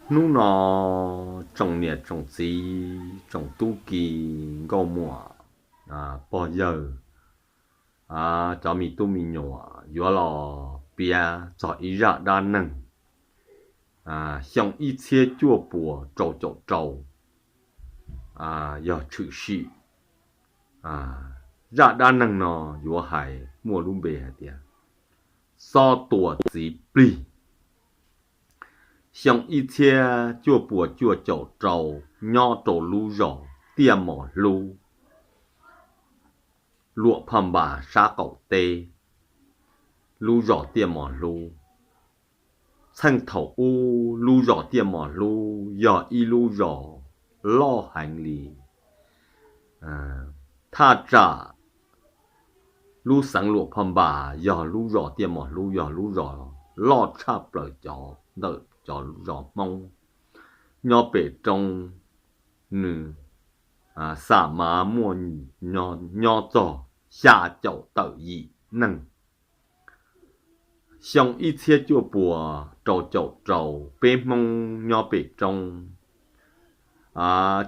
Hnub no tsoom niam tsoom txiv, tsoom tub ki nkauj muam, pog yawg, cov me tub me nyuam yuav los piav txog ib zaj dab neeg xyoo ib txhiab cuaj puas rau caum rau, yog tshwm sim. Zaj dab neeg no yuav hais muaj lub npe hais tias xob tua txiv plig. Xyoo ib txhiab cuaj puas cuaj caum rau, nyob rau lub zos Tiaj Mos Hlub, Luam Phaj Npas sab qaum teb, lub zos Tiaj Mos Hlub. Txheej thaum ub lub zos Tiaj Mos Hlub yog ib lub zos loj heev li. Thaj tsam lub xeev Luam Phaj Npas yog lub zos Tiaj Mos Hlub yog lub zos loj tshaj plaws cov ntawm cov zos Hmoob nyob pem roob. Nws xam mas muaj nyob txog xya caum tawm yim neeg. Xyoo ib txhiab cuaj puas rau caum rau, peb Hmoob nyob pem roob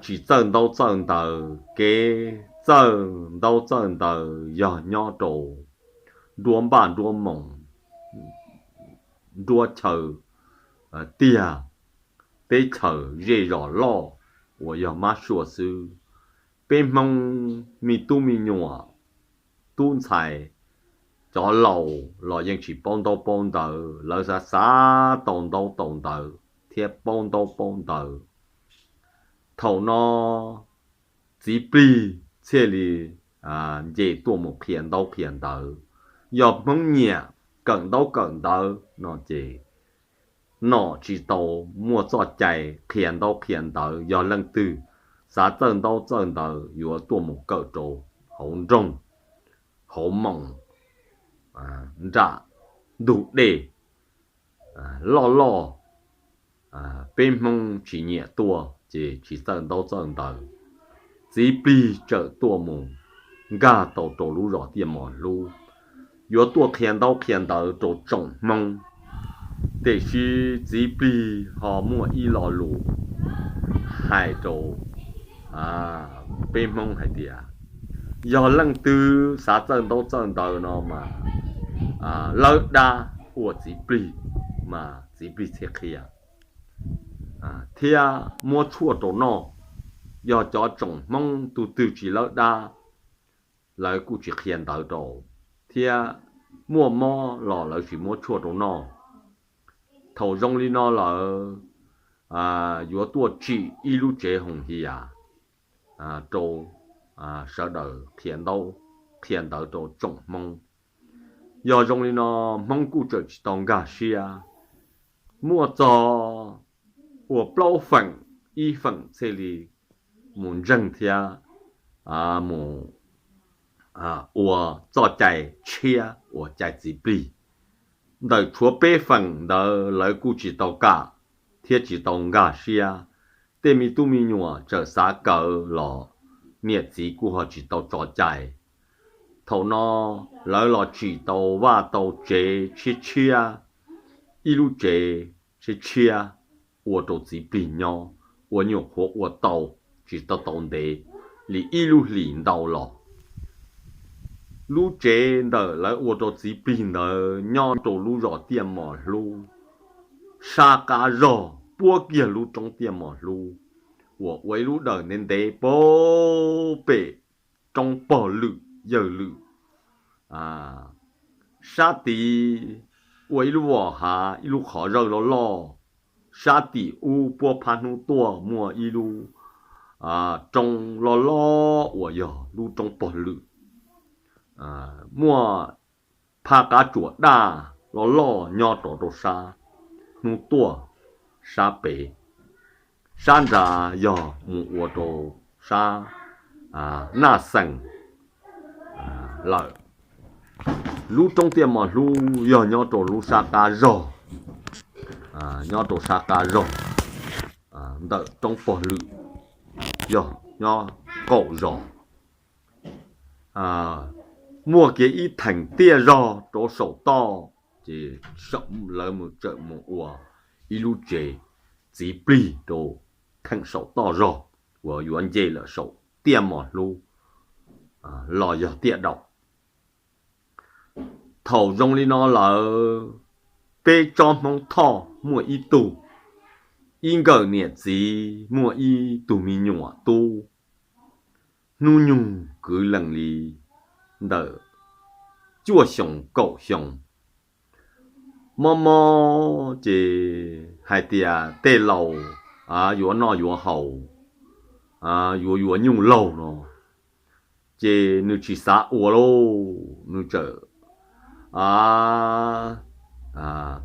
tsis txawj ntaub txawj ntawv, kev txawj ntaub txawj ntawv yog nyob rau nruab npaj nruab moos, nruab chaw tiag, teb chaws zej zos loj uas yog mab sua xwb. Peb Hmoob me tub me nyuam, tub ntxhais, cov laus los yeej tsis paub ntaub paub ntawv, lawv xav xav tau ntaub tau ntawv thiab paub ntaub paub ntawv. Thaum no txiv plig thiaj li nce tuaj mus qhia ntaub qhia ntawv. Yog Hmoob nyiam kawm ntaub kawm ntawv no ces nom tsis tau muaj txoj cai qhia ntaub qhia ntawv. Yog leej twg xav txawj ntaub txawj ntawv yuav tuaj mus kawm rau hauv nroog, hauv moos, nram ntug dej loj loj. Peb Hmoob tsis nyiam tuaj ces tsis txawj ntaub txawj ntawv. Txiv plig txawm tuaj mus nkag tau rau lub zos Tiaj Mos Hlub, yuav tuaj qhia ntaub qhia ntawv rau tsoom Hmoob. Tiam sis txiv plig ho muaj ib lo lus hais rau peb Hmoob hais tias, yog leej twg xav txawj ntaub txawj ntawv no mas lawb dab ua txiv plig, mas txiv plig thiaj qhia thiab muab tshuaj rau noj. Yog cov tsoom Hmoob tus twg tsis lawb dab, lawv kuj tsis qhia ntawv rau, thiab muaj mob los lawv tsis muab tshuaj rau noj. Thaum zoo li no lawm, yuav tuaj tsim ib lub tsev hoos hias rau sawv daws qhia ntaub qhia ntawv rau tsoom Hmoob. Yog zoo li no, Hmoob kuj tseem tsis tau nkag siab. Muaj txog ua plaub feem, ib feem thiaj li mus ntseeg thiab mus ua txoj cai tshiab uas cai txiv plig. Ntawm tshuav peb feem ntawd lawv kuj tsis tau kam thiab tsis tau nkag siab. Tej me tub me nyuam txawm xav kawm los niam txiv kuj ho tsis tau tso cai. Thaum no lawv los tsim tau vaj tau tsev tshiab tshiab, ib lub tsev tshiab tshiab ua rau txiv plig nyob, ua nyuam qhuav ua tau tsis tau tau ntev li ib lub hlis ntau los. Lub tsev ntawm lawv ua rau txiv plig ntawd nyob rau lub zos Tiaj Mos Hlub, sab qab zog puab kiag lub roob Tiaj Mos Hlub uas ua ib lub dawm ntev ntev puag pem roob pog lwm yawg lwm. Sab tid ua ib lub vos hav, ib lub qhov zawj loj loj. Sab tim ub puab phab hnub tuaj muaj ib lub roob loj loj uas yog lub roob pog lwm. Muaj phab qab tsuas daj loj loj nyob rov rau sab hnub tuaj. Sab pem, sab ntsa yog mus ua rau sab Naj Xeem lawm. Lub roob Tiaj Mos Hlub yog nyob rau lub sab qab zog, nyob rau sab qab zog ntawm roob pog lwm, yog nyob qaum zos. Muaj kiag ib theem tiaj zog rau saum toj, ces lawv txawm mus ua ib lub tsev. txiv plig rau theem saum toj zog uas yuav nce lawm saum tiaj mos hlub los yog tiaj daum. Thaum zoo li no lawm, peb tsob Hmoob Thoj muaj ib tug, ib nkawm niam txiv muaj ib tug me nyuam tub, hnub nyoog kwv lees li ntawm cuaj xyoos kaum xyoo. Mob mob ces hais tias tej laus yuav noj yuav haus, yuav yuav nyuj laug no, ces nws tsis xav ua lauj, nws txawm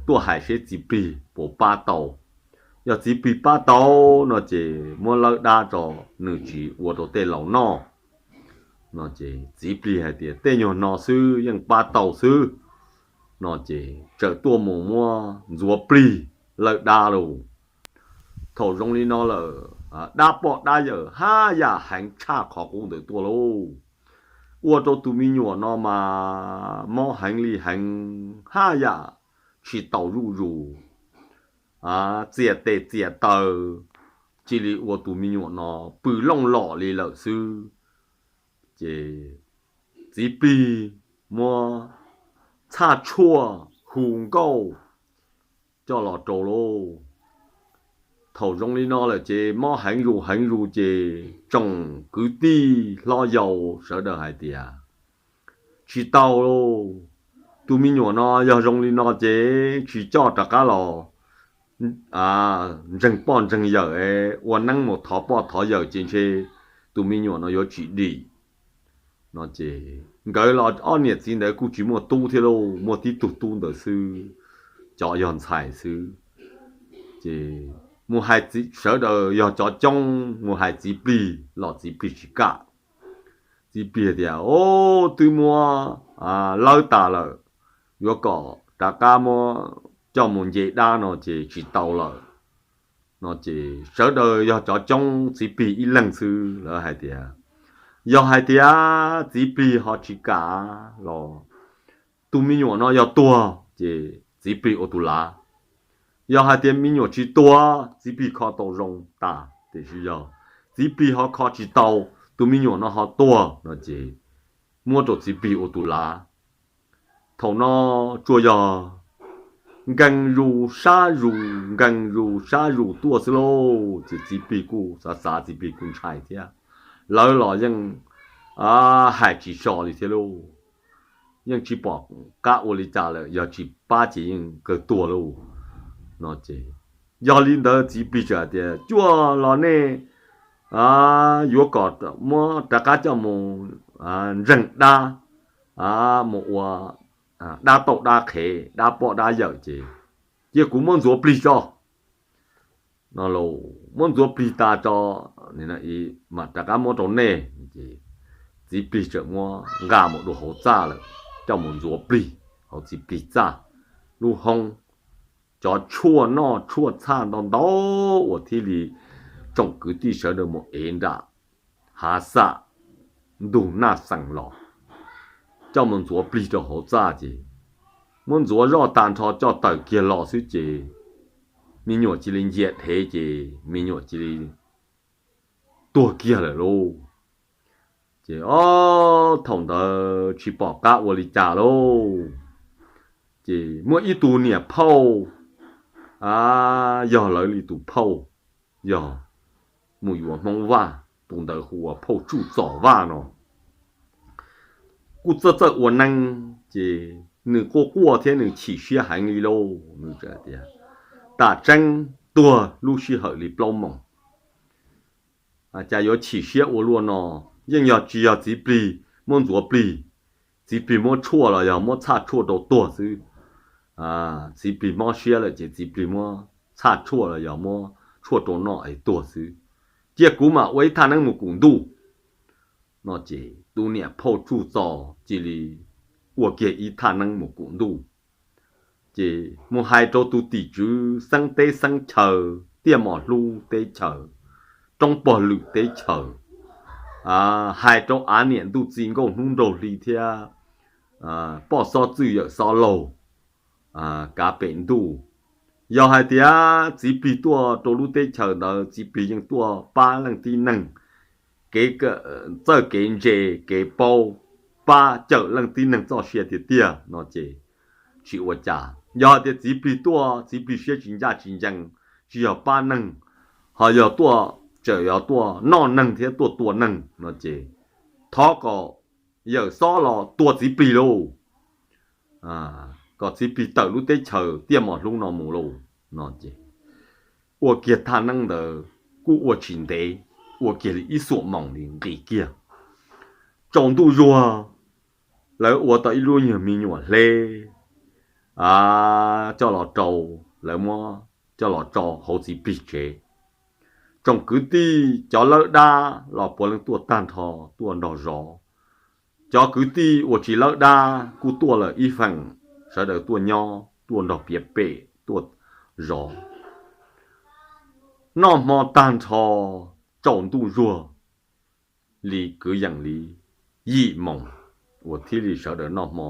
tuaj hais seb txiv plig puas pab tau. Yog txiv plig pab tau no ces muab lawb dab tso, nws tsis ua rau tej laus noj no ces txiv plig hais tias tej nyuag no xwb yeej pab tau xwb no ces txawm tuaj mus muab ntxuav plig lawb dab lauj. Thaum zoo li no lawm, dab poj dab yawm haj yam heev tshaj qhov qub ntawd tuaj lauj. Ua rau tus me nyuam no mas mob heev li heev, haj yam tsis tau zuj zus, txias tes txias taw, cia li ua tus me nyuam no pw looj lom li lawm xwb. Ces txiv plig muab txhaj tshuaj hu nkauj coj los rau lauj. Thaum zoo li no lawm ces mob heev zus heev zus ces tsoom kwv tij hlob yau sawv daws hais tias tsis tau lauj, tus me nyuam no yog zoo li no ces tsis coj rov qab los ntseeg poj ntseeg yawm, ua neeb mus thov poj thov yawm ces ntshe tus me nyuam no yuav tsis dim no ces nkawd los ob niam txiv ntawd kuj tsis muaj tub thiab lauj, muaj tib tug tub ntawd xwb, cov yog ntxhais xwb. Ces mus hais, sawv daws yog cov coob mus hais txiv plig los txiv plig tsis kam. Txiv plig tias, o, twb muab lawb tas lawm, yuav kom rov qab muab coj mus nce dab no ces tsis tau lawm no ces sawv daws yog cov coob, txiv plig ib leeg xwb. Lawv hais tias yog hais tias txiv plig ho tsis kam los tus me nyuam no yog tuag ces txiv plig ua tus lav. Yog hais tias me nyuam tsis tuag, txiv plig kho tau zoo tas, tiam sis yog txiv plig ho kho tsis tau, tus me nyuam no ho tuag no ces muab rau txiv plig ua tus lav. Thaum no tsuas yog nkees zus sab zus nkees zus sab zus tuaj xwb lauj, ces txiv plig kuj xav xav, txiv plig kuj ntshai thiab. Lawv los yeej hais tsis so li thiab lauj, yeej tsis pom qab ua li cas lawm, yog tsis pab ces yeej kawg tuag lauj no ces yog li ntawd txiv plig txawm hais tias cuaj los nej yuav kom muab rov qab coj mus ntseeg dab, mus ua dab tauj dab qhev, dab poj dab yawm ces cia kuv muab ntxuav plig tso no los muab ntxuav plig tas tso mam rov qab muab rau nej. Txiv plig txawm muab nqa mus dua hauv txaj lawm, coj mus ntxuav plig hauv txiv plig txaj lub hoob. Cov tshuaj noj tshuaj txhaj ntau ntau uas thiaj li tsoom kwv tij sawv daws mus ev nram hav xam ntug Naj Xees los, coj mus ntxuav plig rau hauv txaj ces muab ntxuav zoj tag nrho coj tawm kiag los xwb ces me nyuam cia li ncia dhev ces me nyuam cia li tuag kiag lawm lauj. Ces ob thaum ntawd tsis pom qab ua li cas lauj, ces muaj ib tug niam phauj, yog lawv li tus phauj, yog mus yuav Hmoob Vaj, tus ntawd hu ua phauj Tsuj Txos Vaj no, kuj txawj txawj ua neeb ces nws quaj quaj thiab nws chim siab heev li lauj. Nws tias tam tseeb tuag lub sij hawm li plaub moos, cas yuav chim siab ua luaj no, yeej yog tsis yog txiv plig muab ntxuav plig, txiv plig muab tshuaj los yog muab txhaj tshuaj rau tuag xwb. Txiv plig mob siab lawm ces txiv plig muab txhaj tshuaj los yog muab tshuaj rau noj es tuag xwb. Cia kuv mam ua ib thaj neeb mus kum ntuj no ces tus niam phauj Tsuj Txos cia li ua kiag ib thaj neeb mus kum ntuj, ces mus hais rau tus tim tswv xeeb teb xeeb chaw, tiaj mos hlub teb chaws, roob pog lwm teb chaws, hais rau av niam ntuj txiv nkauj hnub nraug hli thiab poj xob txwj yawm xob laug kav pem ntuj, Yog hais tias Txiv Plig tuaj rau lub teb chaws ntawd, Txiv Plig yeej tuaj pab leej tib neeg kev, txawj kev ntse kev paub, pab cawm leej tib neeg txoj sia tiag tiag no ces tsis ua cas. Yog hais tias Txiv Plig tuaj, Txiv Plig siab tsis ncaj tsis ncees, tsis yog pab neeg, ho yog tuaj, tseem yog tuaj noj neeg thiab tuaj tua neeg no ces thov kom Yawm Xob los tua Txiv Plig lauj, kom Txiv Plig tawm lub teb chaws Tiaj Mos Hlub no mus lauj no ces ua kiag thaj neeb ntawd kuj ua tsis ntev, ua kiag li ib xuam moos li nqis kiag. Tsaus ntuj zuag, lawv ua tau ib lub nyuag me nyuam hleb coj los rau, lawv muab coj los tso hauv Txiv Plig tsev. Tsoom kwv tij cov lawb dab los puav leej tuaj tag nrho tuaj nrog zov. Cov kwv tij uas tsis lawb dab kuj tuaj lawm ib feem, sawv daws tuaj nyob tuaj nrog piav pem tuaj zov. Noj hmo tag nrho, tsaus ntuj zuag li kwv yees li yim moos uas thiaj li sawv daws noj hmo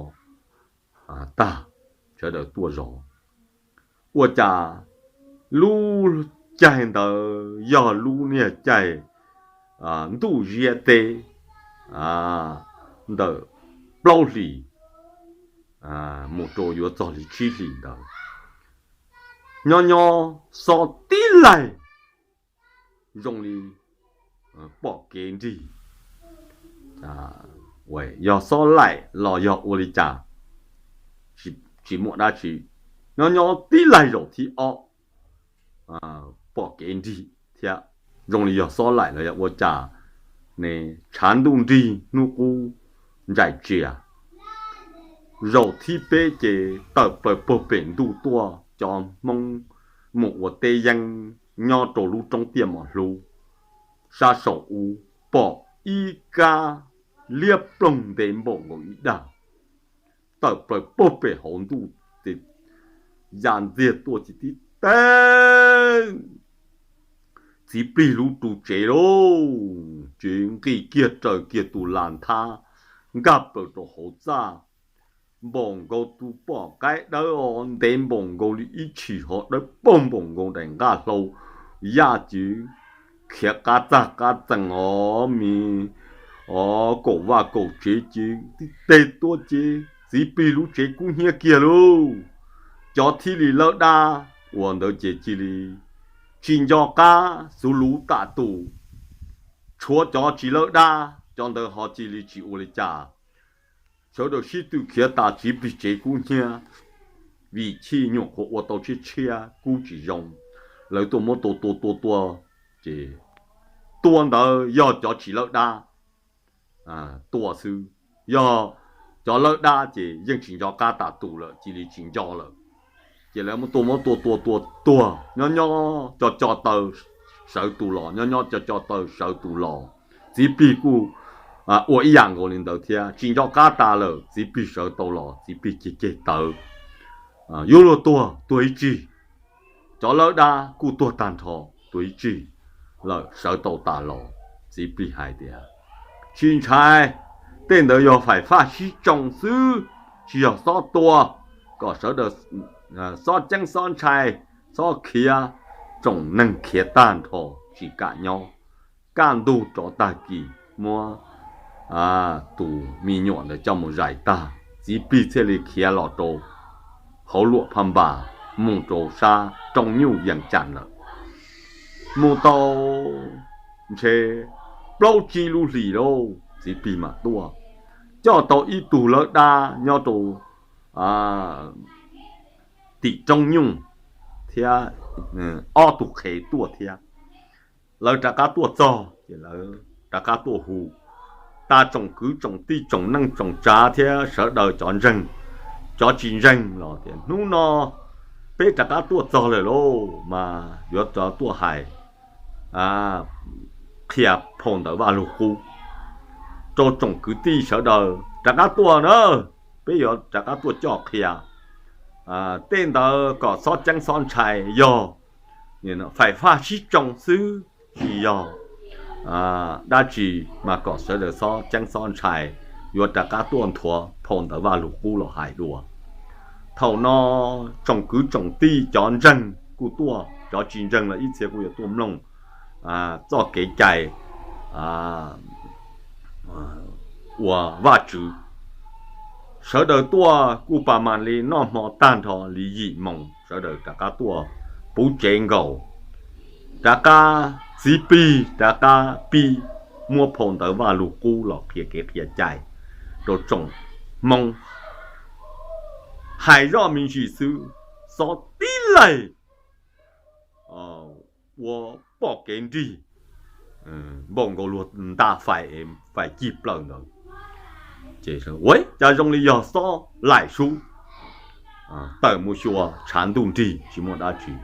tag, sawv daws tuaj zov. Ua cas lub caij ntawd yog lub niag caij ntuj ziab teb ntawm plaub hlis mus rau yuav txog li tsib hlis ntawd, nyob nyob xob tib laig zoo li pom kev nrig. Yog xob laim los yog ua li cas, tsis muaj dab tsi, nyob nyob tib laig zaum thib ob pom kev nrig thiab, zoo li yog xob laim los yog ua cas ne, tshav ntuj nrig hnub qub ntsais tsias. Zaum thib peb ces tawm plaws puag pem ntuj tuaj cov Hmoob mus ua teb yeeb nyob rau lub roob Tiaj Mos Hlub sab saum ub, pom ib kab liab ploog ntev npaum nkaus ib dag tawm plaws puag pem hauv ntuj ces ya ntxiag tuaj tib tib teb Txiv Plig lub ru tsev lauj, ces nqis kiag raws kiag tus las nthab nkag plaws rau hauv txaj, npaum nkaus tus pom qaib dawb os, ntev npaum nkaus li ib tshim hov, dawb paug npaum nkaus daim nqaj hlau, yaj ces khiav qab txaj qab txees os, me os kaum vaj kaum tsev ces tib teg tuaj ces Txiv Plig lub tsev kub hnyiab kiag lauj. Cov thiaj li lawb dab uas ntawd ces cia li tsis nco qab xub lub tam tus, tshuav cov tsis lawb dab cov ntawd ho cia li tsis ua li cas. Sawv daws sib tw khiav tas Txiv Plig tsev kub hnyiab, vim chij nyuam qhuav ua tau tshiab tshiab kub tsis zoo, lawv tuaj muab tua tua tua tua, ces tua ntawd yog cov tsis lawb dab tua xwb, yog cov lawb dab ces yeej tsis nco qab tam tus lawm, cia li tsis nco lawm. Ces lawv muab tua muab tua tua tua tuag, nyob nyob co co taw sawv tus los, nyob nyob co co taw sawv tus los. Txiv Plig kuj ua ib yam nkaus li ntawd thiab, tsis nco qab tas lawm, Txiv Plig sawv tau los, Txiv Plig ceg ceg tawv, yuav luag tuag tuag ib tsig, cov lawb dab kuj tuag tag nrho tuag ib tsig lawm, sawv tau tas los. Txiv Plig hais tias, tsis ntshai, tej ntawd yog faim faj sib tsoo xwb, tsis yog xob tua, kom sawv daws xob ceeb xob ntshai, xob khiav, tsoom neeg khiav tag nrho tsis kam nyob. Kaj ntug rov tag kis muab tus me nyuam ntawd coj mus zais tag, Txiv Plig thiaj li khiav los rau hauv Luam Phaj Npas mus rau sab Roob Nyuj Yees Cas lawm. Mus tau ntshe plaub tsib lub hlis lauj, Txiv Plig mam tuaj, coj tau ib tug lawb dab nyob rau tim Roob Nyuj thiab ob tug qhev tuaj thiab. Lawv rov qab tuaj txog ces lawv rov qab tuaj hu tas tsoom kwv tsoom tij tsoom neej tsoom tsav thiab sawv daws cov ntseeg, cov tsis ntseeg los tias, hnub no peb rov qab tuaj txog lawm lauj, mas yuav rov tuaj hais qhia phau ntawv Vaj Lug Qub rau tsoom kwv tij sawv daws rov qab tuaj na, peb yuav rov qab tuaj coj qhia tej ntawd kom xob ceeb xob ntshai, yog faim faj sib tsoo xwb, tsis yog dab tsi, mas kom sawv daws xob ceeb xob ntshai, yuav rov qab tuaj nthuav phau ntawv Vaj Lug Qub los hais dua. Thaum no tsoom kwv tsoom tij cov ntseeg kuj tuaj, cov tsis ntseeg los ib txhia kuj yuav tuaj mloog txoj kev cai ua Vajtswv. Sawv daws tuaj kuj pas mas li noj hmo tag nrho li yim moos, sawv daws rov qab tuaj puv tsev nkaus, rov qab txiv plig rov qab pib muab phau ntawv Vaj Lug Qub los qhia kev qhia cai rau tsoom Hmoob. Hais zoj me ntsis xwb, xob tib laig ua poj kev nrig npaum nkaus luag nta fais, fais cig plaws ntawd. Ces ua cas zoo li yog xob laim sub tawm mus xyuas tshav ntuj nrig tsis muaj dab tsi,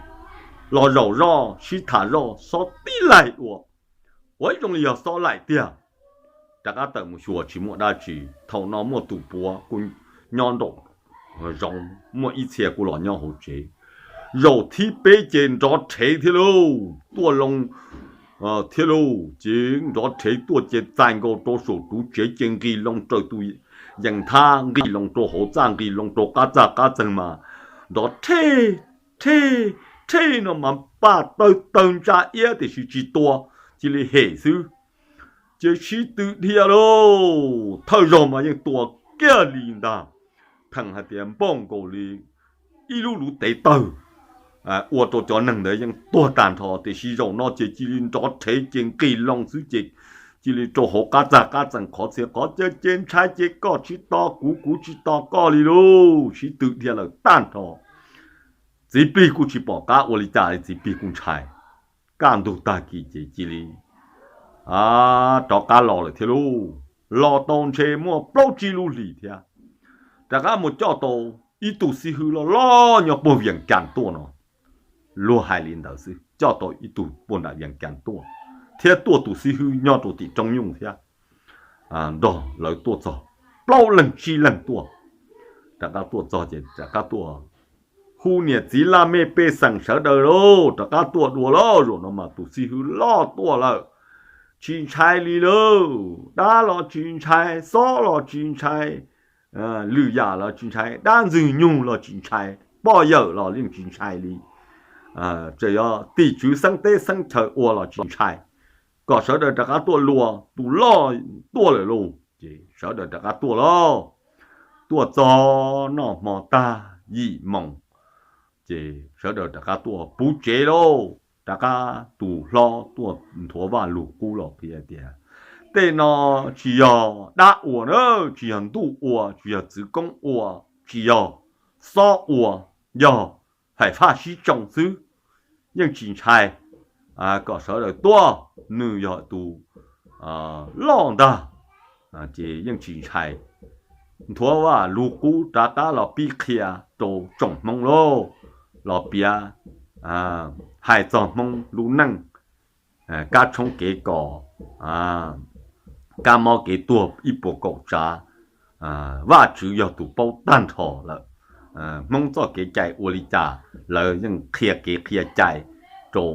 los zaum zoj sib tham zoj xob tib laig ua, ua zoo li yog xob laim tiag. Rov qab tawm mus xyuas tsis muaj dab tsi. Thaum no muaj tus puav kuj nyob nraum zoov, muaj ib txhia kuj los nyob hauv tsev. Zaum thib peb ces nrov rhev thiab lauj, tuaj loo thiab lauj, ces nrov rhev tuaj ces txais nkaus rau saum tus tsev ces nqis loo raws tus yees thab, nqis loo rau hauv txaj, nqis loo rau qab txaj qab txeeg mas nrov rhe, rhe, rhe no mas paj tawg tawg ntsa iab tiam sis tsis tua, cia li hem xwb. Ces sib tw dhia lauj, thawj zaug mas yeej tua kiag li ntag, theem hais tias npaum nkaus li ib lub luv tev tawg ua rau cov neeg ntawd yeej tuag tag nrho, tiam sis zaum no ces cia li nrov rhev ces nqis loo xwb ces cia li rau hauv qab txaj qab txeeg qhov txhia qhov chaw ces ntshai ces koj tsis tos kuv, kuv tsis tos koj li lauj, sib tw dhia lawm tag nrho. Txiv plig kuj tsis pom qab ua li cas li, txiv plig kuj ntshai, kaj ntug tag kis ces cia li rov qab los lawm thiab lauj. Los tau ntshe muaj plaub tsib lub hlis thiab, rov qab mus coj tau ib tug xib hwb loj loj nyob puag Vias Cas tuaj no. Luag hais li ntawd xwb, coj tau ib tug puag nram Vias Cas tuaj, thiab tuaj tus xib hwb nyob rau tim Roob Nyuj thiab. Nrog lawv tuaj txog plaub leeg tsib leeg tuaj, rov qab tuaj txog ces rov qab tuaj hu niam txiv laj mej pej xeem sawv daws lauj, rov qab tuaj dua lauj. Zaum no mas tus xib hwb loj tuaj lawm, tsis ntshai li lauj, dab los tsis ntshai, xob los tsis ntshai, lwm yam los tsis ntshai, dab ntxwg nyoog los tsis ntshai, poj yawm los yeej tsis ntshai li, txawm yog tim tswv xeeb teb xeeb chaw ua los tsis ntshai. Kom sawv daws rov qab tuaj luag, tus loj tuaj lawm lauj, ces sawv daws rov qab tuaj lauj. Tuaj txog noj hmo tag yim moos, ces sawv daws rov qab tuaj puv tsev lauj. Rov qab tus hlob tuaj nthuav Vaj Lug Qub los qhia tias, tej no tsis yog dab ua na, tsis yog ntuj ua, tsis yog txwv koob ua, tsis yog xob ua, yog fais faj sib tsoo xwb, yeej tsis ntshai. Kom sawv daws tuaj, nws yog tus loj ntag, ces yeej tsis ntshai. Nthuav Vaj Lug Qub rov qab los pib qhia rau tsoom Hmoob lauj, los piav hais txog Hmoob lub neej, kab tshoob kev kos, kab mob kev tuag ib puas kaum tsav. Vajtswv yog tus paub tag nrho lawm. Hmoob txoj kev cai ua li cas lawv yeej qhia kev qhia cai rau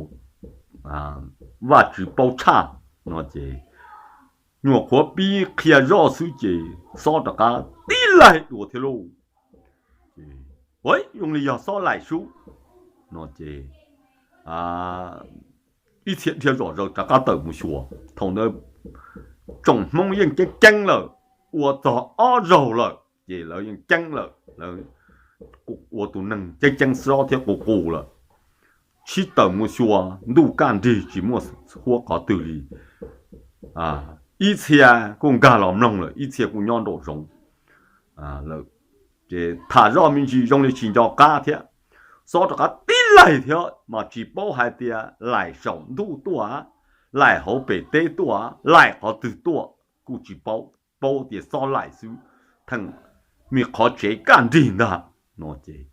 Vajtswv paub tshaj no ces nyuam qhuav pib qhia zoj xwb ces xob rov qab tib laig dua thiab lauj. Zoo li yog xob laim sub no ces ib txhia dhia zom zaws rov qab tawm mus xyuas. Thaum ntawd tsoom Hmoob yeej ceeb ceeb lawm, ua txog ob zaug lawm ces lawv yeej ceeb lawm, lawv ua tus neeg ceeb ceeb xob thiab qus qus lawm. Sib tawm mus xyuas ntuj kaj nrig tsis muaj huab qhov twg li. Ib txhia kuj nkag los mloog lawm, ib txhia kuj nyob nraum zoov lawm. Ces tham zoj me ntsis zoo li tsis nco qab thiab. Xob rov qab tib laig thiab mas tsis paub hais tias laim saum ntuj tuaj, laim hauv pem teb tuaj, laim qhov twg tuaj kuj tsis paub, paub tias xob laim xwb. Theem me qhov tsev kaj nrig ntag no ces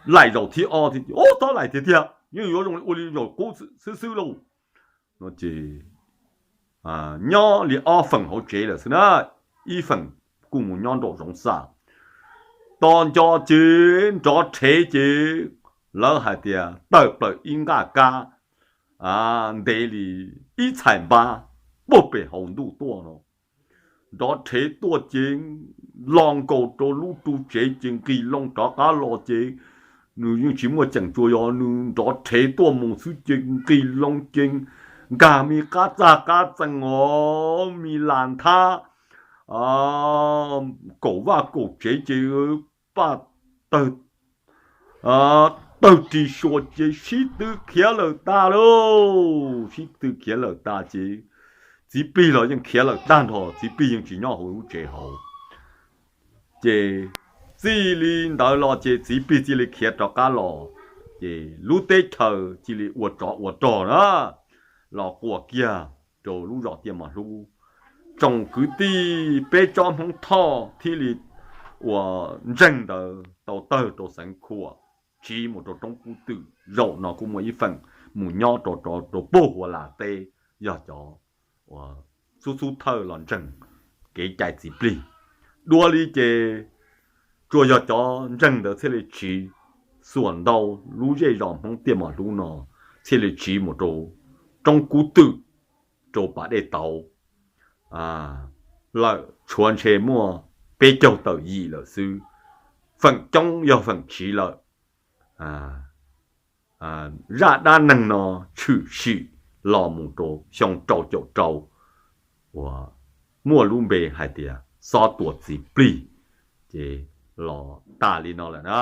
laim zaum thib ob thiab, o, xob laim tiag tiag, yeej yuav zoo li ua li zaum qub xwb xwb lauj no ces nyob li ob feem hauv tsev lawm xwb na, ib feem kuj mus nyob nraum zoov xa. Tos nco ces nrov rhev ces lawv hais tias tawm plaws ib nqaj kab ntev li ib txhais npab puag pem hauv ntuj tuaj no. nrov rhev tuaj ces los nkaus rau lub ru tsev ces nqis loo rov qab los ces nws yeej tsis muaj ceem tsuas yog nws nrov rhev tuaj mus xwb ces nqis loo ces nkag me qab txaj qab txee os, me las nthab kaum vaj kaum tsev ces paj tawg tawg ris suas ces sib tw khiav lawm tag lauj. Sib tw khiav lawm tag ces txiv plig los yeej khiav lawm tag nrho, txiv plig yeej tsis nyob hauv lub tsev hauv. Ces txij li ntawd los ces txiv plig cia li khiav rov qab los, ces lub teb chaws cia li ua tsov ua rog na, los quas kiag rau lub zos Tiaj Mos Hlub. Tsoom kwv tij peb tsob Hmoob Thoj thiaj li ua ntseeg ntawd tau tawg rau Xeev Khuam, tsiv mus rau roob Kub Twm, zaum no kuj muaj ib feem mus nyob rau rau puag Huas Las teb, yog cov ua xub xub thawj los ntseeg kev cai txiv plig. Dua li ces tsuas yog cov ntseeg ntawd thiaj li tsiv xuas ntau lub zej zos Hmoob Tiaj Mos Hlub no, thiaj li tsiv mus rau roob Kub Twm, rau pas dej tauv lawm, tshuav ntshe muaj peb caug tawm yim lawm xwb. Feem coob yog feem tsiv lawm. Zaj dab neeg no tshwm sim los mus rau xyoo rau caum rau uas muaj lub npe hais tias xob tua txiv plig, ces los tas li no lawm na.